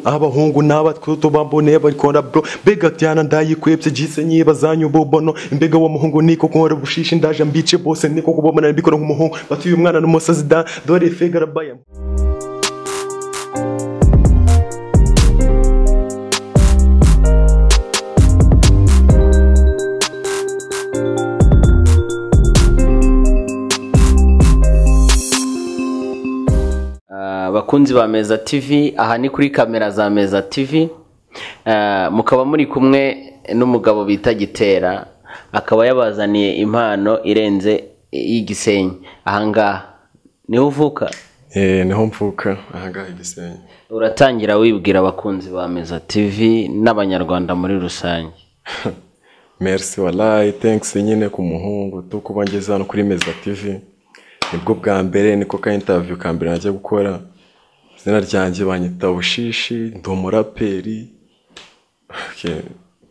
Abahungu n'abatwe bambone barikora bro mbega tyana ndayikwepye gise nyibazanye ububono mbega wa muhungu niko nkora bushishi ndaje mbice bose niko kubomana mbikora nk'umuhungu batuye umwana n'umusazi da dore fegarabaya. Bakunzi ba Meza TV, aha ni kuri kamera za Meza TV. Mukaba muri kumwe n'umugabo bita Gitera, akaba yabazaniye impano irenze y'Igisenyi. Ahangaha niho uvuka? Niho mvuka, ahangaha Igisenyi. Uratangira wibwira abakunzi ba Meza TV n'abanyarwanda muri rusange. Merci wallahi, thanks nyine ku muhungu tukuba ngeze hano kuri Meza TV. Nibwo bwa mbere niko ka interview ka mbere najya gukora. Izina ryanjye banyita Bushishi, ndi umuraperi. Okay,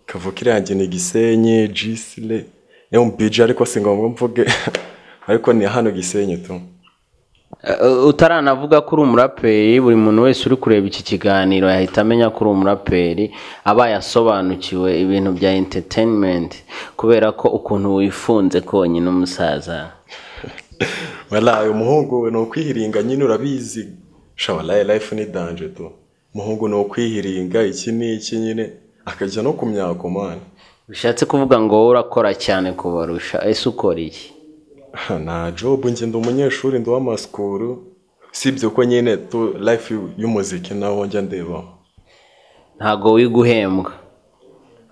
kavukire yanjye ni Gisenyi, Gisile. MBG ariko singombwa mvuge. Ariko ni hano Gisenyi tu. Utaranavuga ko uri umuraperi, buri muntu wese uri kureba iki kiganiro yahita amenya ko uri umuraperi, abaye asobanukiwe ibintu bya entertainment kubera ko ukuntu wifunze konyine umusaza. Wala umuhungu no kwihiringa nyine urabizi. Sha life ni danger tu. Umuhungu no kwihiringa iki n'iki nyine akajya no kumyako man. Bishatse kuvuga ngo wowe urakora cyane kubarusha, ese ukora iki? Na job nje ndi umunyeshuri ndi w'amaskuru, sibyo ko nyine tu life y'umuziki nawo njya ndeba. Ntago wiguhembwa?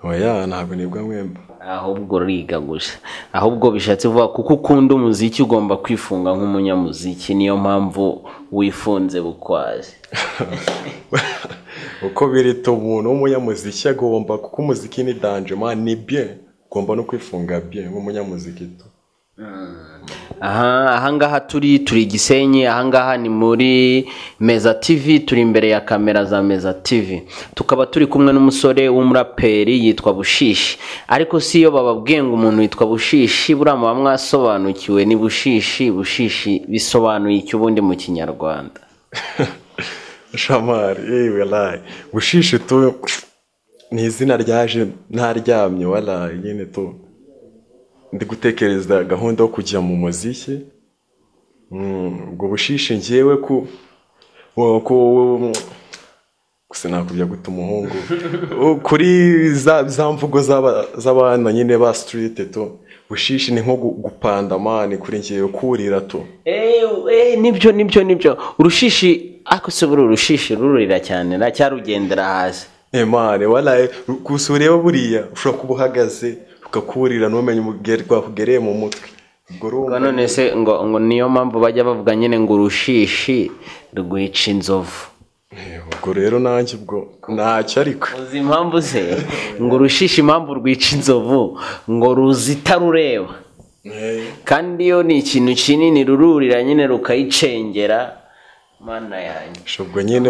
Oya, ntago nibwa mwemba. Ahubwo uriga gusa. Ahubwo bishatse kuvuga kuko ukunda umuziki ugomba kwifunga nk'umunyamuziki, niyo mpamvu wifunze bukwazi. Uko biri to umuntu w'umunyamuziki agomba, kuko umuziki ni danger man, ni bien, ugomba no kwifunga bien nk'umunyamuziki to. Aha ahangaha turi Gisenyi, ahangaha ni muri Meza TV, turi imbere ya kamera za Meza TV. Tukaba turi kumwe n'umusore w'umuraperi yitwa Bushishi. Ariko si yo bababwiye ngo umuntu yitwa Bushishi, buriya muba mwasobanukiwe ni Bushishi. Bushishi bisobanuye iki ubundi mu Kinyarwanda? Shamari, wallahi. Bushishi tu ni izina ryaje ntaryamye wallahi nyine tu. Ndi gutekereza gahunda yo kujya mu muziki. Ubwo Bushishi ngewe ku gusa nakubya guta umuhungu kuri za mvugo z'abana nyine ba street tu. Bushishi ni nko gupanda man kuri ngewe kurira tu. Nibyo urushishi, ako se buri urushishi rurira cyane na cyarugendera hasi. Man wallahi kusureba buriya ushobora kuba uhagaze ukakurira numenye umugeri rwakugereye mu mutwe. Ubwo none se ngo niyo mpamvu bajya bavuga nyine ngo urushishi rwica inzovu. Ubwo rero nanjye ubwo ntacyo ariko. Uzi impamvu se ngo urushishi impamvu rwica inzovu ngo ruzita rureba. Kandi iyo ni ikintu kinini rururira nyine rukayicengera mana yanjye. Ubwo nyine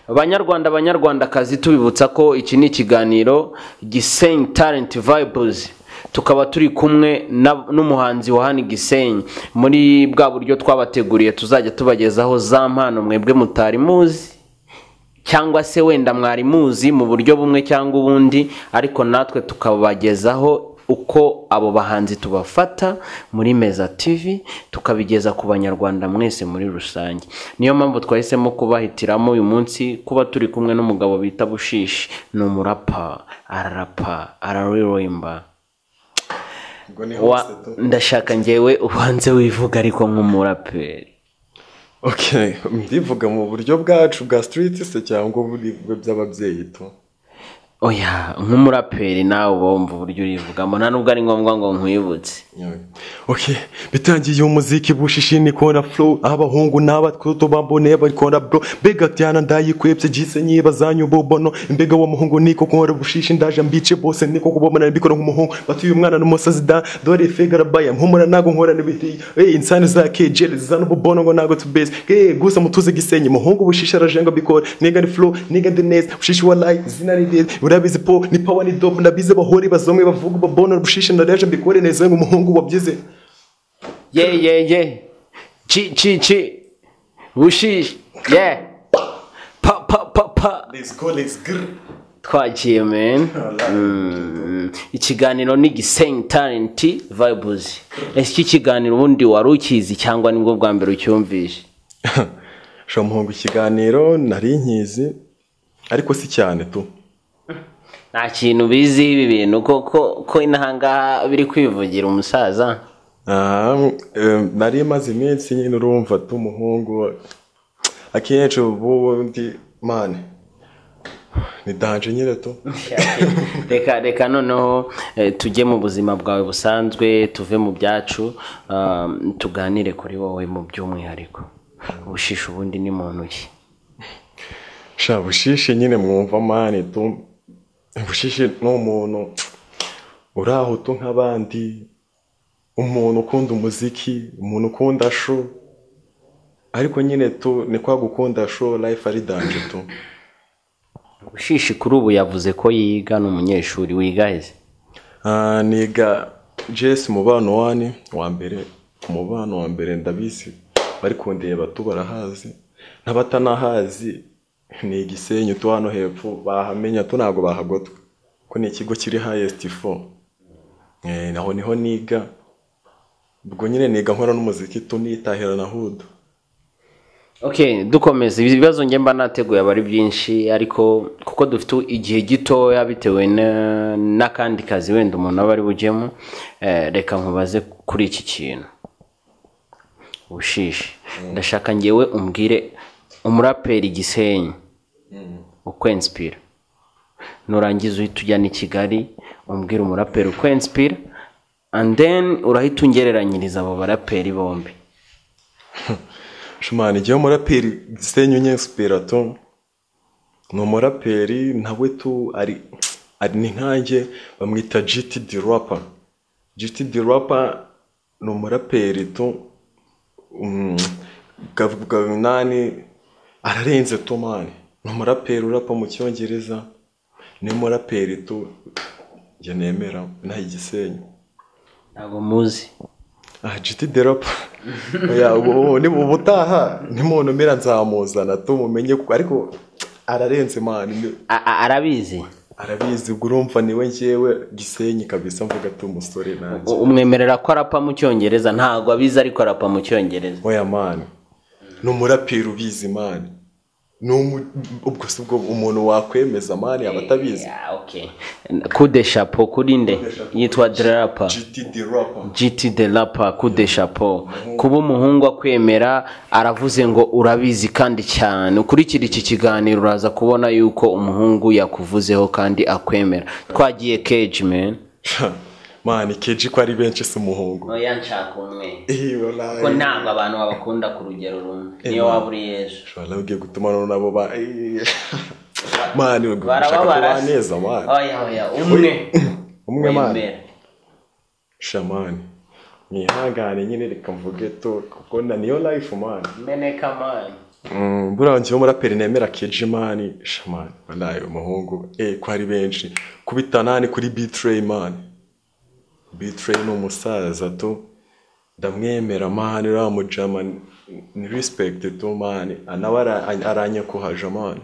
Abanyarwanda abanyarwandakazi tubibutsa ko iki ni ikiganiro Gisenyi Talent Vibes, tukaba turi kumwe n'umuhanzi wa hano Gisenyi. Muri bwa buryo twabateguriye tuzajya tubagezaho za mpano mwebwe mutari muzi cyangwa se wenda mwari muzi mu buryo bumwe cyangwa ubundi, ariko natwe tukabagezaho uko abo bahanzi tubafata muri Meza TV, tukabigeza ku banyarwanda mwese muri rusange. Niyo mpamvu twahisemo kubahitiramo uyu munsi kuba turi kumwe n'umugabo bita Bushishi. Ni umurapa, ararapa, araririmba. Ndashaka ngewe ubanze wivuga ariko nk'umuraperi. Okay, ndivuga mu buryo bwacu bwa street se cyangwa by'ababyeyi tu? Oya, nk'umuraperi nawe wumva uburyo urivugamo, nta nubwo ari ngombwa ngo nkwibutse. Okay, bitangiye umuziki Bushishi ni kora flow, abahungu n'abatwe bambone barikora bro mbega tyana ndayikwepye gise nyibazanye ububono mbega wa muhungu niko nkora Bushishi ndaje mbice bose niko kubomana mbikora nk'umuhungu batuye umwana n'umusazi da dore fegarabaya mpumura nago nkora n'ibiti insani za KJ zana ububono ngo nago tubase gusa mutuze Gisenyi muhungu Bushishi arajenga bikora niga ni flow niga ndi neza Bushishi wallahi zina ni neza urabizi po ni power ni dope ndabize bahori bazomwe bavuga ububono Bushishi ndaje mbikore neza ngo umuhungu wabyize. Yeah. Chi chi chi. Bushishi. Yeah. Pa pa pa pa. Pa. Let's go, let's go. Twagiye, man. Ikiganiro ni Gisenyi Talent Vibes. Ese iki kiganiro ubundi wari ukizi cyangwa nibwo bwa mbere ucyumvishe? Sha muhungu, ikiganiro nari nkizi ariko si cyane tu. Nta kintu bizi ibi bintu koko ko inahangaha biri kwivugira umusaza. Ah, nari maze iminsi nyine, urumva tu umuhungu akenshi ubundi man ni danger nyine tu. Reka noneho tujye mu buzima bwawe busanzwe, tuve mu byacu, tuganire kuri wowe mu by'umwihariko. Bushishi ubundi ni muntu ki? Sha Bushishi nyine mwumva man tu, Bushishi ni umuntu uri aho tu nk'abandi, umuntu ukunda umuziki, umuntu ukunda show, ariko nyine tu ni kwa gukunda show life ari danger tu. Bushishi kuri ubu yavuze ko yiga, ni umunyeshuri. Wiga heze? Ah, niga GS Mubano wani wa mbere, Umubano wa mbere. Ndabizi bari kundeba tu barahazi, n'abatanahazi ni Igisenyi tu, hano hepfo bahamenya tu, ntabwo bahagotwa ko ni ikigo kiri highest 4. Naho niho niga. Ubwo nyine niga nkora n'umuziki tu, nitahira na hood. Okay, dukomeza. Ibibazo njye mba nateguye aba ari byinshi, ariko kuko dufite igihe gitoya bitewe n'akandi kazi wenda umuntu aba ari bujyemo, reka nkubaze kuri iki kintu. Bushishi, ndashaka ngewe umbwire umuraperi Gisenyi ukwinspira, nurangiza uhita ujya n'i Kigali umbwire umuraperi ukwinspira, and then urahita ungereranyiriza abo baraperi bombi. Sha man, igihe umuraperi Gisenyi unyinspira tu ni umuraperi nawe tu ari ni nkanjye, bamwita GT the Rapper. GT the Rapper ni umuraperi tu, nani ararenze tu man, ni umuraperi urapa mu Cyongereza, ni umuraperi tu njye nemera naho Igisenyi. Ntabwo muzi. Ah, GT the Rapper. Oya, ubu ni ubutaha nimuntumira nzamuzana tu mumenye ariko ararenze man. Arabizi. Arabizi. Ubwo urumva niwe njyewe Gisenyi kabisa mvuga ati umusore nanjye. Umwemerera ko arapa mu Cyongereza? Ntabwo abizi ariko arapa mu Cyongereza. Oya man, ni umuraperi ubizi man, ubwo si ubwo umuntu wakwemeza man yaba atabizi. Yeah, okay. Coup de chapeau kuri nde? Yitwa The Rapper. GT the Rapper. GT the Rapper, coup de chapeau. Kuba umuhungu akwemera, aravuze ngo urabizi kandi cyane. Ukurikira iki kiganiro uraza kubona yuko umuhungu yakuvuzeho kandi akwemera. Twagiye cage, man. Man, keji ko ari benshi si umuhungu? Oya, nshaka umwe. Eh, wallahi. Ko ntabwo abantu babakunda ku rugero rumwe, niyo waba uri Yesu. Ushobora ugiye gutuma nabo ba man ushaka Barababara. kuba neza man. Oya, umwe. Umwe man. Wemera. Sha man, mwihangane nyine, reka mvuge tu kuko na niyo life man. Meneka man. Buriya njyewe umuraperi nemera keji man, sha man, wallahi umuhungu ko ari benshi, kubita nani kuri B-Threy man. B-Threy ni umusaza tu, ndamwemera man, uriya mujama ni respect tu man, nawe aranyakuhaje man.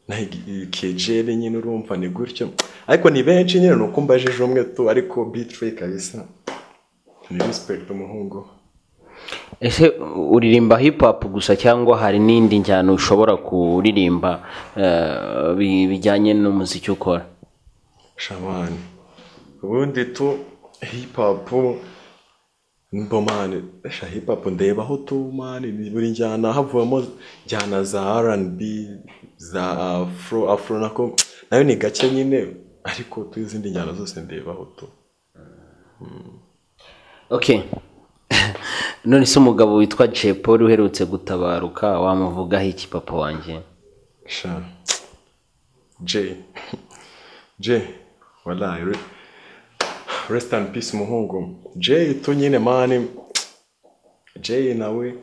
Na KJ nyine urumva ni gutyo, ariko ni benshi nyine, nuko mbajije umwe tu, ariko B-Threy kabisa ni respect umuhungu. Ese uririmba hip hop gusa cyangwa hari n'indi njyana ushobora kuririmba bijyanye n'umuziki ukora? Sha man, ubundi tu hip hop mbo man, sha hip hop ndebaho tu man, ni buri njyana, havuyemo njyana za R&B, za afro, afro nako nayo ni gake nyine, ariko tu izindi njyana zose ndebaho tu. Okay, none se umugabo witwa Jay Polly uherutse gutabaruka wamuvugaho iki, papa wanjye? Sha Jay Jay, wallahi rest in peace umuhungu Jay tu nyine man. Jay nawe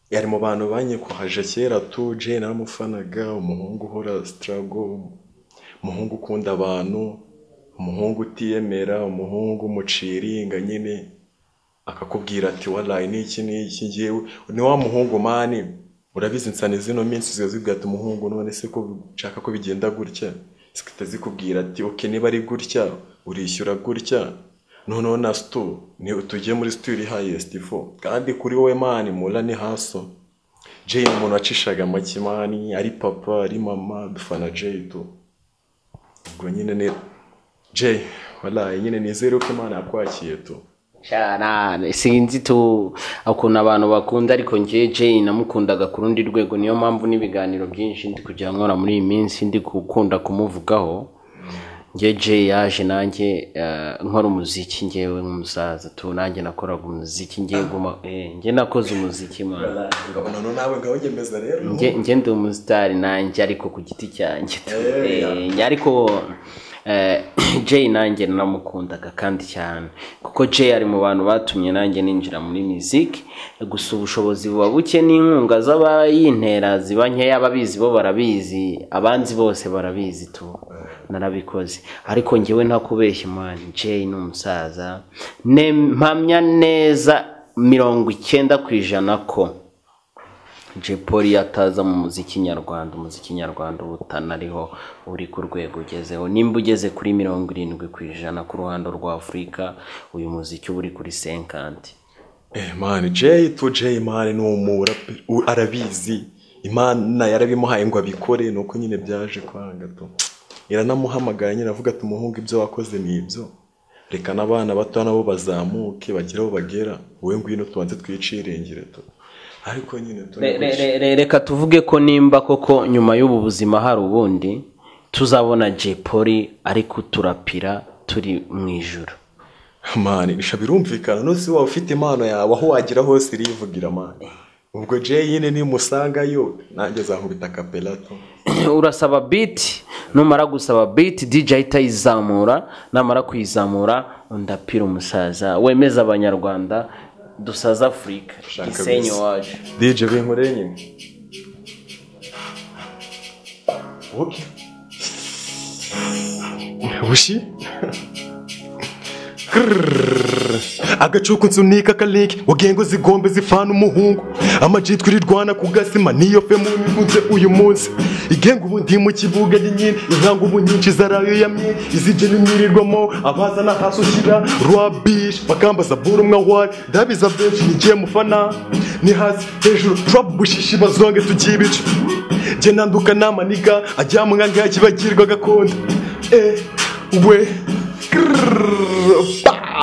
yari mu bantu banyikuhaje kera tu. Jay naramufanaga, umuhungu uhora struggle, umuhungu ukunda abantu, umuhungu utiyemera, umuhungu umuciringa nyine akakubwira ati wallahi niki niki. Ngewe ni wa muhungu man. Urabizi nsane zino minsi ziba zibwira ati umuhungu none se ko nshaka ko bigenda gutya, zikahita zikubwira ati okay niba ari gutya urishyura gutya, noneho na stu ni tugiye muri stu iri highest fo, kandi kuri wowe man mura ni haso. Jay ni umuntu wacishaga make man, ari papa ari mama dufana Jay tu. Ubwo nyine ni Jay wallahi nyine nizere ko Imana yakwakiye tu. Shana sinzi tu ukuntu abantu bakunda, ariko njye Jay namukundaga ku rundi rwego, niyo mpamvu n'ibiganiro byinshi ndi kujya nkora muri iyi minsi ndi gukunda kumuvugaho. Njye Jay yaje nanjye nkora umuziki, njyewe nk'umusaza tu nanjye nakoraga umuziki, ngiye guma njye nakoze umuziki man. Ngabona nawe ngaho ngemeza rero njye ndi umusitari nanjye ariko ku giti cyanjye tu. Ariko Jay nanjye naramukundaga kandi cyane, kuko Jay ari mu bantu batumye nanjye ninjira muri music. Gusa ubushobozi buba buke n'inkunga z'abayintera ziba nkeya, ababizi bo barabizi, abanzi bose barabizi tu, narabikoze. Ariko njyewe ntakubeshya man, Jay ni umusaza, mpamya neza 90% ko Jay Polly ataza mu muziki nyarwanda, umuziki nyarwanda utanariho uri ku rwego ugezeho. Nimba ugeze kuri 70% ku ruhando rwa Afurika, uyu muziki uri kuri 50. Man Jay tu Jay man ni umuraperi arabizi, Imana yarabimuhaye ngo abikore, nuko nyine byaje kwanga tu. Iranamuhamagara nyine avuga ati umuhungu ibyo wakoze ni ibyo, reka n'abana bato nabo bazamuke bagire aho bagera, wowe ngwino tubanze twiciringire tu. Ariko nyine reka tuvuge ko nimba koko nyuma y'ubu buzima hari ubundi tuzabona Jay Polly ari kuturapira turi mu ijuru. Man nisha birumvikana, nose waba ufite impano yawe aho wagira hose irivugira man. Ubwo Jay nyine nimusangayo nanjye zankubita kapela tu. Urasaba beat, numara gusaba beat DJ ahita yizamura, namara kuyizamura undapira umusaza wemeza abanyarwanda dusaza Afrika Gisenyi waje. DJ binkoreye nyine. Okay. Bushi agacuku nsunika kalink wagengo zigombe zifana umuhungu amajitwi rirwana kugasima niyo fe mu mifunze uyu munsi igenga ubundi mu kibuga nyine inkangu ubu nyinshi zarayo yamye izije nimwirirwamo abazana hasukira rwabish bakambaza buru mwa wari ndabiza benshi nigiye mufana ni hasi hejuru drop bushishi bazonge tukibica je nanduka namaniga ajya mu nganga kibagirwa gakondo we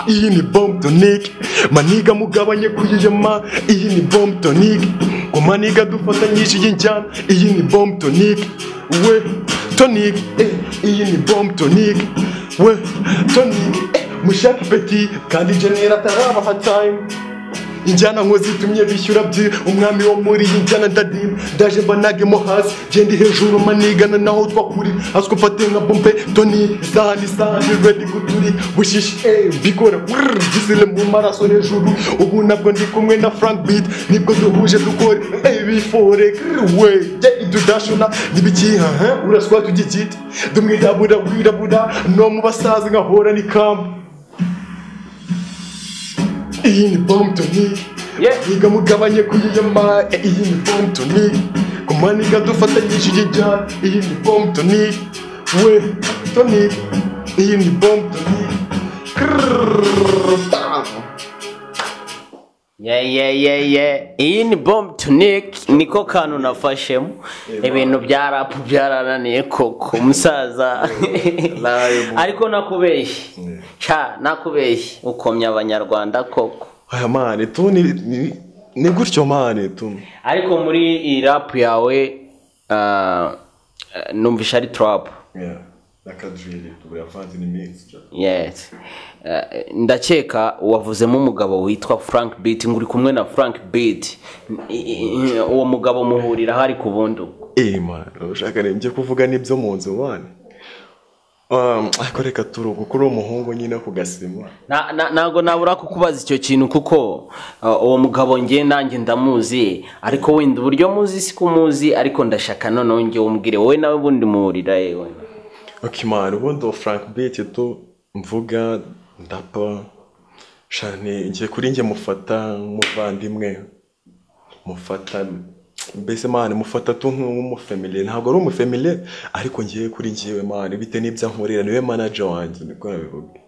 iyi ni bomb tonic maniga mugabanye kuyiyama iyi ni bomb tonic ngo maniga dufatanyije iyi njyana iyi ni bomb tonic we tonic iyi ni bomb tonic we tonic mushaka peti kandi generator abaha time injyana nko zitumye bishyura byi umwami wo muri iyi njyana ndadim ndaje mbanage mo hasi gendi hejuru manigana naho twakuri asiko mfate nka bombe toni isahani isahani ready guturi bushishi bikora gisile mu maraso hejuru ubu nabwo ndi kumwe na Frank Beat nibwo duhuje dukore bifore we idudashona nibikiha uraswa tugikita dumwirabura wirabura no mu basaza nkahora ni kamp. Iyi ni bomb tonic niga mugabanye kuyiyama iyi ni bomb tonic kumaniga dufatanyije ijyana iyi ni bomb tonic we tonic iyi ni bomb tonic. Yeah. Iyi ni bomb tonic niko kantu nafashemo ibintu bya rap byarananiye koko umusaza. Ariko nakubeshye cha nakubeshye ukomya abanyarwanda koko. Aya man tu ni gutyo man tu. Ariko muri iyi rap yawe numvisha ari trap. Yeah. Yes. Ndakeka wavuzemo umugabo witwa Frank Beat, ngo uri kumwe na Frank Beat. Uwo mugabo muhurira hari ku bundu. Man, ushaka nje kuvuga nibyo mu nzu man. Ariko reka turugo kuri umuhungu nyine kugasima. Ntago nabura kukubaza icyo kintu kuko uwo mugabo nge nanjye ndamuzi, ariko wenda uburyo muzi sikumuzi, ariko ndashaka noneho nge umbwire wowe nawe bundi muhurira yewe. Okay man, ubundi Frank Beat tu mvuga ndapa shane ngiye kuri nge mufata muvandimwe mufata Mbese man mufata tu nk'umufamily, ntabwo ari umufamily ariko ngiye kuri ngiye man bite n'ibyo ankorera, niwe manager wanjye niko nabivuga,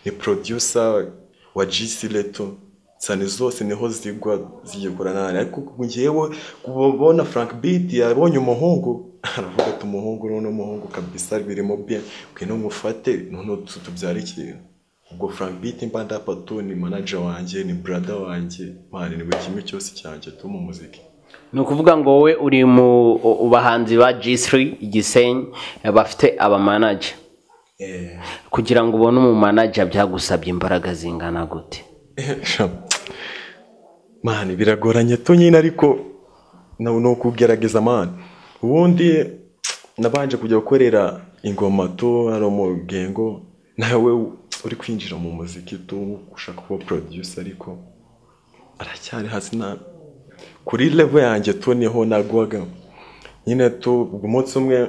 ni producer wa GC Leto, sani zose niho zigwa zigikora nani. Ariko ngiyewe kubona Frank Beat yabonye umuhungu aravuga ati umuhungu none umuhungu kabisa birimo bien, ngwino mufate none tubyare ikintu. Ubwo Frank Beat mba ndapa ni manager wanjye, ni brother wanjye man, ni buri kimwe cyose cyanjye tu mu muziki. Ni ukuvuga ngo wowe uri mu bahanzi ba G3 Gisenyi bafite aba manager. Kugira ngo ubone umu manager byagusabye imbaraga zingana gute? Man biragoranye tu nyine, ariko no kugerageza man. Ubundi nabanje kujya gukorera ingoma tu, ari umugengo nawe uri kwinjira mu muziki tu ushaka kuba producer, ariko aracyari hasi na kuri level yanjye tu niho nagwaga nyine tu. Umunsi umwe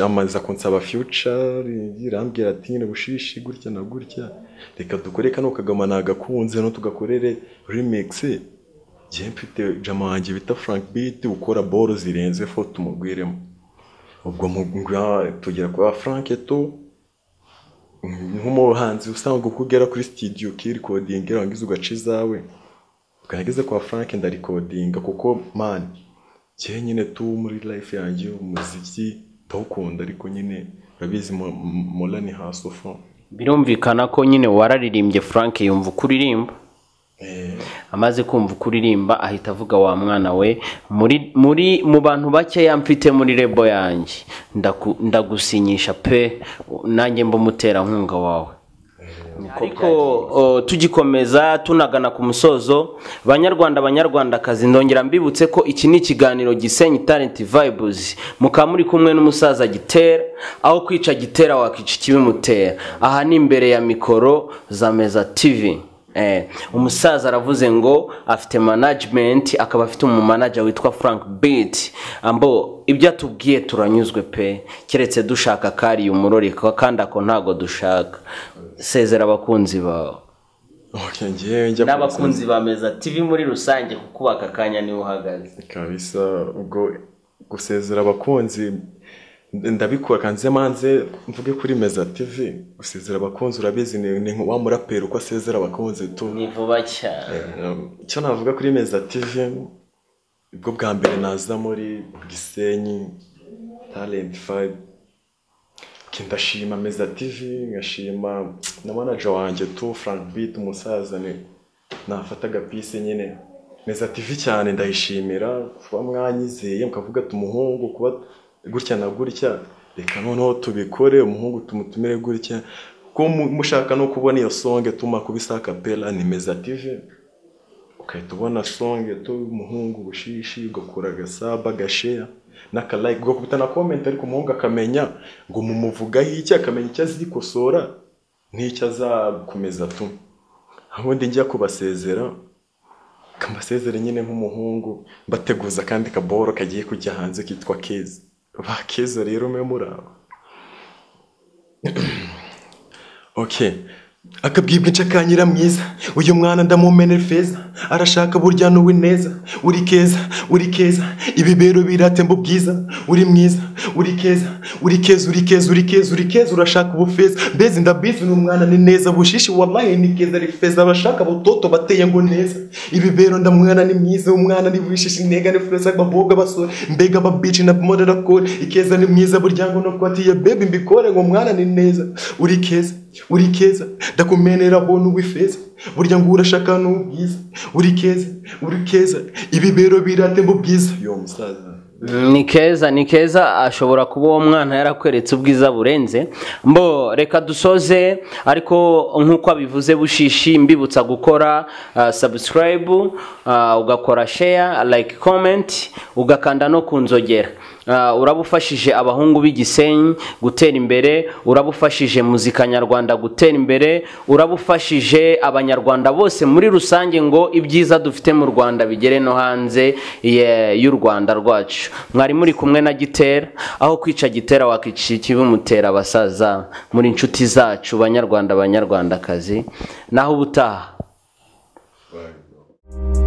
amaze kunsaba future, irambwira ati nyine Bushishi gutya na gutya, reka dukore kano kagama nagakunze no tugakorere remix. Njye mfite jama wanjye bita Frank Beat ukora ball zirenze fo tumugwiremo. Ubwo tugera kwa Frank tu nk'umuhanzi usanga ukugera kuri studio kirecording rangiza ugaca izawe. Nageze kwa Frank ndarikodinga kuko man njye nyine tu muri life yanjye umuziki ndawukunda, ariko nyine urabizi mola ni hasofo. Birumvikana ko nyine wararirimbye, Frank yumva uko uririmba, amaze kumva uko uririmba ahita avuga wa mwana we muri mu bantu bakeya mfite muri rebo yanjye ndagusinyisha pe, nanjye mba umuterankunga wawe. Ariko tugikomeza tunagana ku musozo, banyarwanda banyarwandakazi, ndongera mbibutse ko iki ni ikiganiro Gisenyi Talent Vibes, mukaba muri kumwe n'umusaza Gitera. Aho kwica Gitera wakica ikibimutera. Aha ni imbere ya mikoro za Meza TV. Umusaza aravuze ngo afite management, akaba afite umumanager witwa Frank Beat. Ambo ibyo atubwiye turanyuzwe pe, keretse dushaka kari umurori kandi ako ntago dushaka. Sezera abakunzi bawe. Okay, ngiye njya n'abakunzi ba Meza TV muri rusange kuko aka kanya niwe uhagaze kabisa. Ubwo gusezera abakunzi ndabikora kanze manze mvuge kuri Meza TV. Gusezera abakunzi urabizi ni wa muraperi uko asezera abakunzi tu ni vuba cyane. Icyo navuga kuri Meza TV, ubwo bwa mbere naza muri Gisenyi Talent 5, ndashima Meza TV, ngashima na manager wanjye tu Frank Beat umusaza ni nafata agapisi nyine. Meza TV cyane ndayishimira kuba mwanyizeye mukavuga ati umuhungu kuba gutya na gutya, reka noneho tubikore umuhungu tumutumire gutya. Ko mushaka no kubona iyo song tuma kubisa kapela ni Meza TV, ukahita ubona song tu umuhungu Bushishi, ugakora agasaba gashare n'aka like, ugakubita na comment, ariko umuhungu akamenya ngo mumuvugaho iki, akamenya icyo azikosora n'icyo azakomeza tu. Ubundi njya kubasezera kambasezere nyine nk'umuhungu mbateguza kandi kaboro kagiye kujya hanze kitwa Keza. Ba Keza rero mwe muraba. Okay. Akabwibwe nshakanyira mwiza, uyu mwana ndamumenera feza, arashaka burya n'uwe neza. Uri keza, uri keza, ibibero biratemba ubwiza. Uri mwiza, uri keza, uri keza, uri keza, uri keza, uri keza, urashaka ubufeza. Mbezi ndabizi n'umwana ni neza, Bushishi wallahi ni keza ari feza, abashaka butoto bateye ngo neza. Ibibero ndamwana ni mwiza, umwana ni Bushishi nega ni feza, ababoga basore mbega ababici na modera kore. Ikeza ni mwiza burya ngo no kwatiye baby mbikore ngo mwana ni neza. Uri keza, uri keza, ndakumenera ho n'uwifeza, burya ngo urashaka n'ubwiza. Uri keza, uri keza, ibibero biratemba ubwiza. Yo musaza ni keza, ni keza, ashobora kuba uwo mwana yarakweretse ubwiza burenze. Mbo reka dusoze, ariko nkuko abivuze Bushishi mbibutsa gukora subscribe, ugakora share, like, comment, ugakanda no kunzogera. Urabufashije abahungu b'Igisenyi gutera imbere, urabufashije muzika nyarwanda gutera imbere, urabufashije abanyarwanda bose muri rusange ngo ibyiza dufite mu Rwanda bigere no hanze y'u Rwanda rwacu. Mwari muri kumwe na Gitera, aho kwica Gitera wakica ikibimutera. Abasaza muri inshuti zacu banyarwanda banyarwandakazi, naho ubutaha. Bye.